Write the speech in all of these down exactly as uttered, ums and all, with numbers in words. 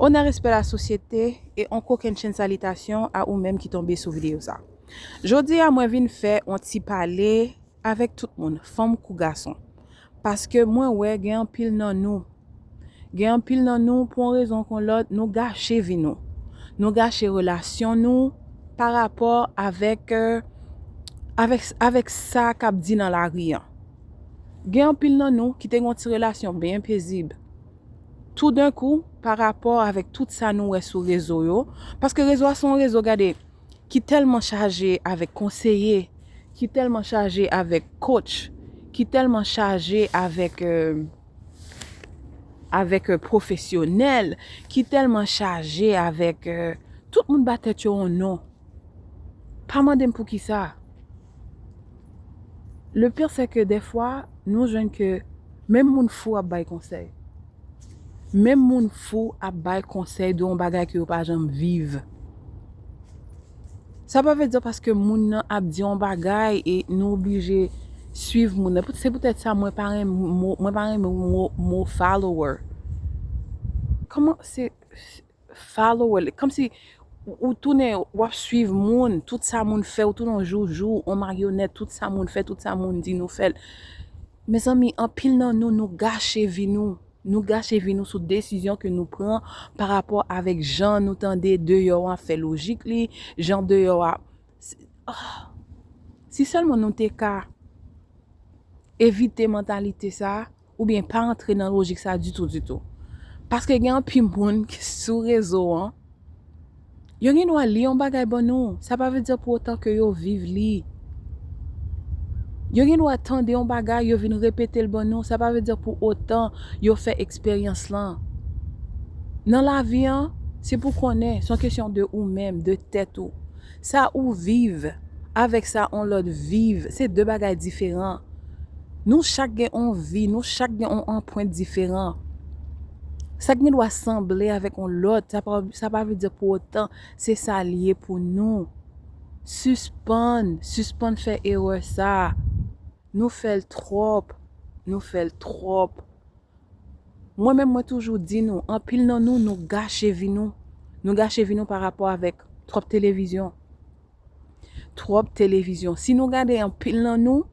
Onè, respè, lasosyete, e on kokennchenn salitasyon a ou menm ki tonbe sou videyo sa. Jodi a, mwen vin fè on ti pale avèk tout moun, fanm kou gason. Paske mwen wè gen anpil nan nou, gen anpil nan nou, pou yon rezon kon lòt, nou gache vi nou. Nou gache relasyon nou pa rapò avèk, euh, avèk, avèk sa k ap di nan lari an. Gen anpil nan nou ki te gen yon ti relasyon byen pezib. Toudenkou, pa rapò avèk tout sa nou wè sou rezo yo, paske rezo a se yon rezo, gade, ki tèlman chaje avèk konseye, ki tèlman chaje avèk coach, ki tèlman chaje avèk, euh, avèk, euh, pwofesyonèl, ki tèlman chaje avèk, euh, tout moun ba tèt yo yon non. Pa mande m poukisa. Le pire, c'est que dèfwa, nou jwenn ke menm moun fou ap bay konsèy. Menm moun fou ap bay konsèy de yon bagay ke yo pa janm viv. Sa pa vle di paske moun nan ap di yon bagay e nou oblije swiv moun nan. Se poutèt sa mwen pa renmen mo, mwen pa renmen mo, mo follower. Kòman se follower? Kòmsi ou, ou tounen, w ap swiv moun, tout sa moun fè, ou tounen yon joujou, yon maryonèt, tout sa moun fè, tout sa moun di, nou fè l. Mezanmi, anpil nan nou, nou gache vi nou. Nou gache vi nou sou desizyon ke nou pran pa rapò avèk jan nou tande deyò a fè lojik li, jan deyò a, si, ah, si sèlman nou te ka evite mantalite sa, oubyen pa antre nan lojik sa ditou, ditou. Paske gen anpil moun ki sou rezo an, yo gen dwa li yon bagay ban nou, sa pa vle di pou otan ke yo viv li. Yo gen dwa tande yon bagay, yo vin repete l ban nou, sa pa vle di pou otan yo fè eksperyans lan. Nan lavi an, se pou konnen, se yon kesyon de ou menm, de tèt ou. Sa ou viv avèk sa on lòt viv, se de bagay diferan. Nou chak gen on vi, nou chak gen on anprent diferan. Sa k gen dwa sanble avèk on lòt, sa pa, sa pa vle di pou otan se sa l ye pou nou. Sispann, sispann fè erè sa. Nou fè l twòp, nou fè l twòp. Mwen menm, mwen toujou di nou, anpil nan nou, nou gache vi nou. Nou gache vi nou pa rapò avèk twòp televizyon. Twòp televizyon. Si nou gade anpil nan nou,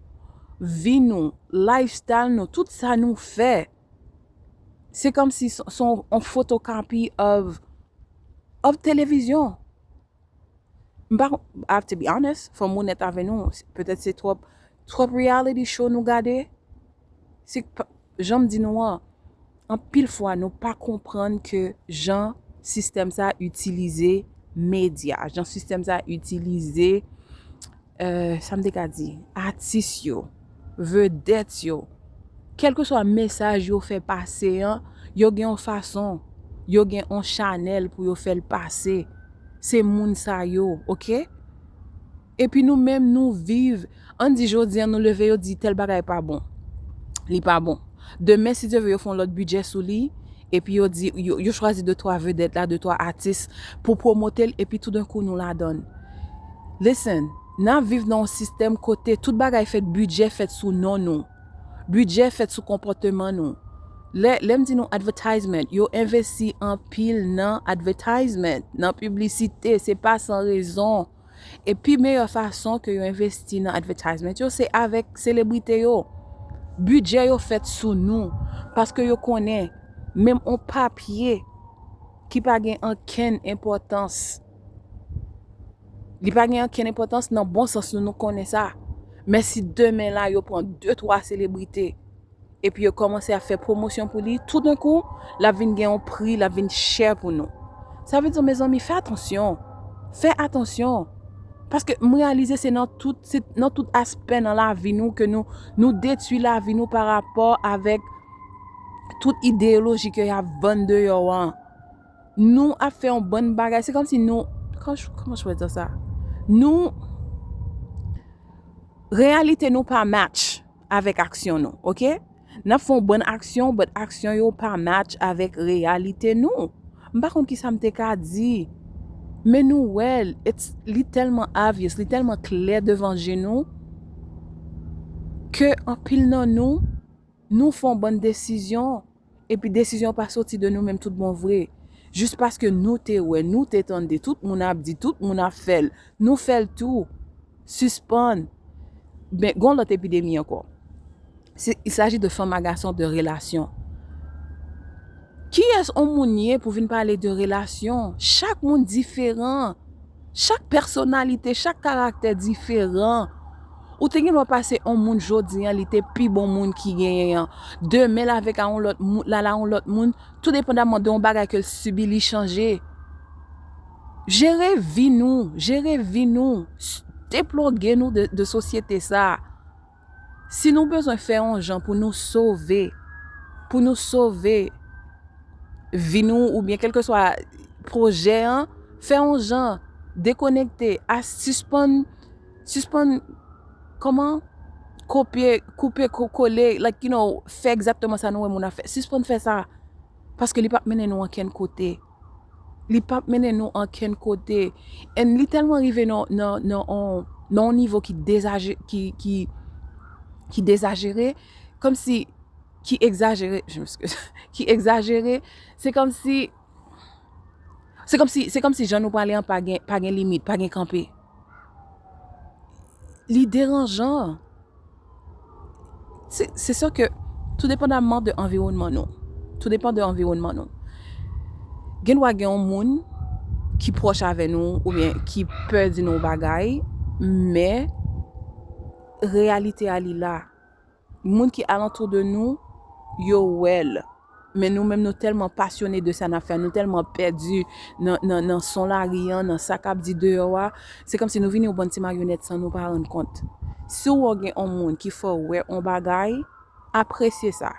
vi nou, lifestyle nou, tout sa nou fè, se kòmsi s-, s-, on photocopy of, of televizyon. M pa, I have to be honest, fò m onèt avè nou, petèt se twòp, twòp reality show nou gade. Se pa, jan m di nou an, anpil fwa nou pa konprann ke jan sistèm sa itilize medya, jan sistèm sa itilize, euh, sa m te ka di, atis yo, vedèt yo, kèlkeswa mesaj yo fè pase an, yo gen yon fason, yo gen yon chanèl pou yo fè l pase. Se moun sa yo, oke? Epi nou menm, nou viv, ann di jodi an, nou leve, yo di tèl bagay pa bon. Li pa bon. Demen, si Dye vle, yo fè yon lòt bidjè sou li, epi yo di, yo, yo chwazi de twa vedèt la, de twa atis pou pwomote l, epi toudenkou nou ladan l. Listen, n ap viv nan yon sistèm kote tout bagay fèt, bidjè fèt sou non nou. Bidjè fèt sou konpòteman nou. Lè, lè m di nou advertisement, yo envesti anpil nan advertisement, nan piblisite, se pa san rezon. E pi meyè fason ke yo envesti nan advertisement yo, se avèk selebrite yo. Bidjè yo fèt sou nou, paske yo konnen menm on papye ki pa gen ankenn enpòtans. Li pa gen ankenn enpòtans nan bon sans nou, nou konnen sa. Men si demen la yo pran de twa selebrite, epi yo kòmanse ap fè pwomosyon pou li, toudenkou, l ap vin gen yon pri, l ap vin chè pou nou. Sa vle di, mezanmi, fè atansyon. Fè atansyon. Paske m reyalize se nan tout, se nan tout aspè nan lavi nou ke nou, nou detwi lavi nou pa rapò avèk tout ideyoloji ke y ap vann deyò an. Nou ap fè yon bann bagay, se kòmsi nou, kòman, kòman je pourrais dire ça? Nou, reyalite nou pa match avèk aksyon nou, oke? N ap fè yon bann aksyon, but aksyon yo pa match avèk reyalite nou. M pa konn kisa m te ka di, men nou wè l, it's, li tèlman obvious, li tèlman klè devan je nou, ke anpil nan nou, nou fè yon bann desizyon, epi desizyon pa soti de nou menm tout bon vre. Jis paske nou te wè, nou te tande, tout moun ap di, tout moun ap fè l, nou fè l tou. Sispann. Men, gen yon lòt epidemi ankò. Se, il s'agit de fanm a gason, de relasyon. Kiyès on moun ye pou vin pale de relasyon? Chak moun diferan. Chak pèsonalite, chak karaktè diferan. Ou te gen dwa pase on moun jodi an, li te pi bon moun ki genyen an. Demen, l avèk a on lòt moun, l al a on lòt moun, tou depandamman de on bagay ke l sibi, li chanje. Jere vi nou, jere vi nou. S-, deploge nou de, de sosyete sa a. Si nou bezwen fè on jan pou nou sove, pou nou sove vi nou oubyen kèlkeswa pwojè an, fè on jan, dekonekte, a sispann, sispann, kòman? Kopye, koupe, ko-, kole, like, you know, fè egzakteman sa nou wè moun ap fè. Sispann fè sa. Paske li p ap mennen nou ankenn kote. Li p ap mennen nou ankenn kote. And li tèlman rive nan, nan, nan on, nan on nivo ki dezaje-, ki, ki, ki dezajere, kòmsi, ki egzajere, je m'excuse, ki egzajere, se kòmsi, se kòmsi, se kòmsi jan nou prale an pa gen, pa gen limit, pa gen kanpe. Li deranjan. Se, se sa ke, tou depandamman de anviwònman nou, tou depann de anviwònman nou, gen dwa gen yon moun ki pwòch avè nou oubyen ki pè di nou bagay, men reyalite a li la. Moun ki alantou de nou, yo wè l. Men nou menm, nou tèlman pasyone de sa n ap fè, nou tèlman pèdi nan, nan, nan son lari an, nan sa k ap di deyò a. Se kòmsi nou vin yon bann ti maryonèt san nou pa rann kont. Si w wè w gen yon moun ki fè w wè yon bagay, apresye sa.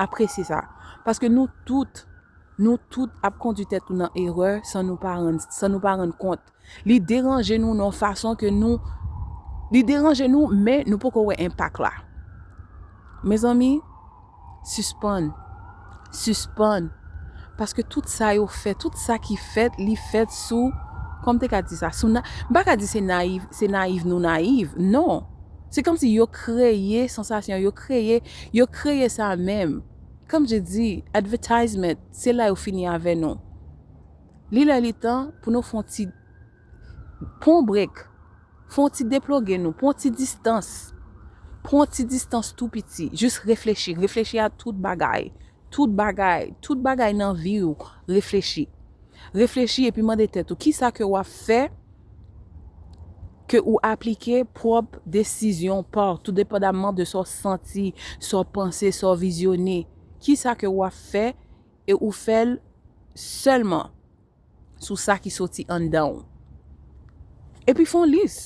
Apresye sa. Paske nou tout, nou tout ap kondui tèt nou nan erè san nou pa rann, san nou pa rann kont. Li deranje nou nan yon fason ke nou, li deranje nou, men nou poko wè enpak la. Mezanmi, sispann. Sispann. Paske tout sa yo fè, tout sa ki fèt, li fèt sou, kòman m te ka di sa? Sou na-, m pa ka di se nayiv, se nayiv nou nayiv. Non. Se kòmsi yo kreye sansasyon, yo kreye, yo kreye sa menm. Kòm je di, advertisement, se la yo fini avè nou. Li lè li tan pou nou fè yon ti, pran yon break. Fè yon ti deploge nou, pran yon ti distans. Pran yon ti distans tou piti. Jis reflechi. Reflechi a tout bagay. Tout bagay. Tout bagay nan vi w. Reflechi. Reflechi epi mande tèt ou, kisa ke w ap fè ke ou aplike pwòp desizyon pa w, tou depandamman de sa w santi, sa w panse, sa w vizyone. Kisa ke w ap fè e ou fè l sèlman sou sa ki soti anndan w. Epi fè yon lis.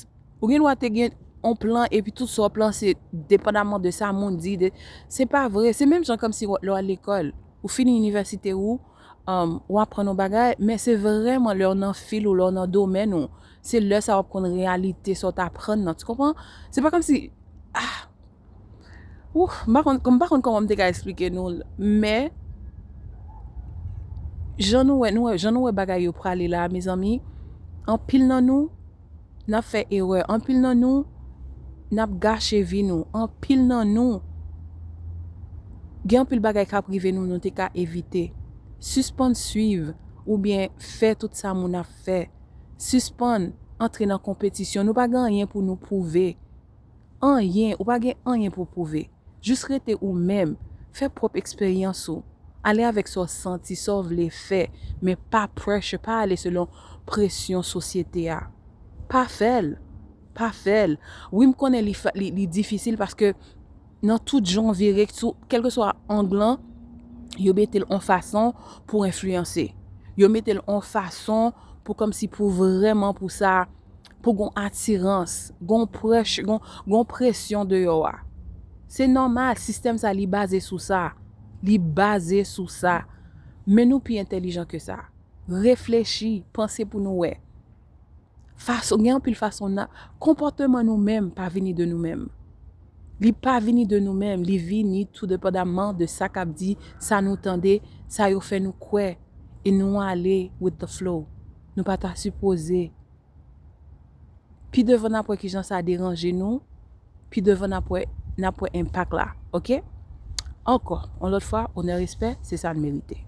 Ou gen dwa te gen yon plan epi tout sa w plan se depandamman de sa moun di, de, se pa vre. Se menm jan kòmsi w, lè w al lekòl, ou fini inivèsite ou, um, w aprann yon bagay, men se vrèman lè w nan fil ou, lè w nan domèn ou, se lè sa w ap konn reyalite sa w t aprann nan. Tu konpran? Se pa kòmsi, ah, Ouh, m pa konn, m pa konn kòman m te ka eksplike nou l, men jan nou wè, nou wè, jan nou wè bagay yo prale la, mezanmi, anpil nan nou, n ap fè erè. Anpil nan nou, n ap gache vi nou. Anpil nan nou, gen anpil bagay k ap rive nou, nou te ka evite. Sispann swiv oubyen fè tout sa moun ap fè. Sispann antre nan konpetisyon. Nou pa gen anyen pou nou pwouve. Anyen, ou pa gen anyen pou w pwouve. Jis rete ou menm, fè pwòp eksperyans ou. Ale avèk sa w santi, sa w vle fè, men pa pressure, pa ale selon presyon sosyete a. Pa fè l. Pa fè l. Wi, m konnen li fa-, li, li difisil paske nan tout jan w vire, sou, kèlkeswa ang lan, yo mete l on fason pou enfliyanse. Yo mete l on fason pou kòmsi pou vrèman pou sa pou gon atirans, gon prèch-, gon, gon presyon deyò a. Se nòmal, sistèm sa li baze sou sa. Li baze sou sa. Men nou pi entèlijan ke sa. Reflechi, panse pou nou wè. Fason, gen anpil fason na-, konpòteman nou menm pa vini de nou menm. Li pa vini de nou menm, li vini tou depandamman de sa k ap di, sa nou tande, sa yo fè nou kwè, e nou ale with the flow. Nou pa ta sipoze. Pi devan n ap wè kijan sa deranje nou, pi devan n ap wè, n ap wè enpak la, oke? Ankò, yon lòt fwa, onè, respè, se sa n merite.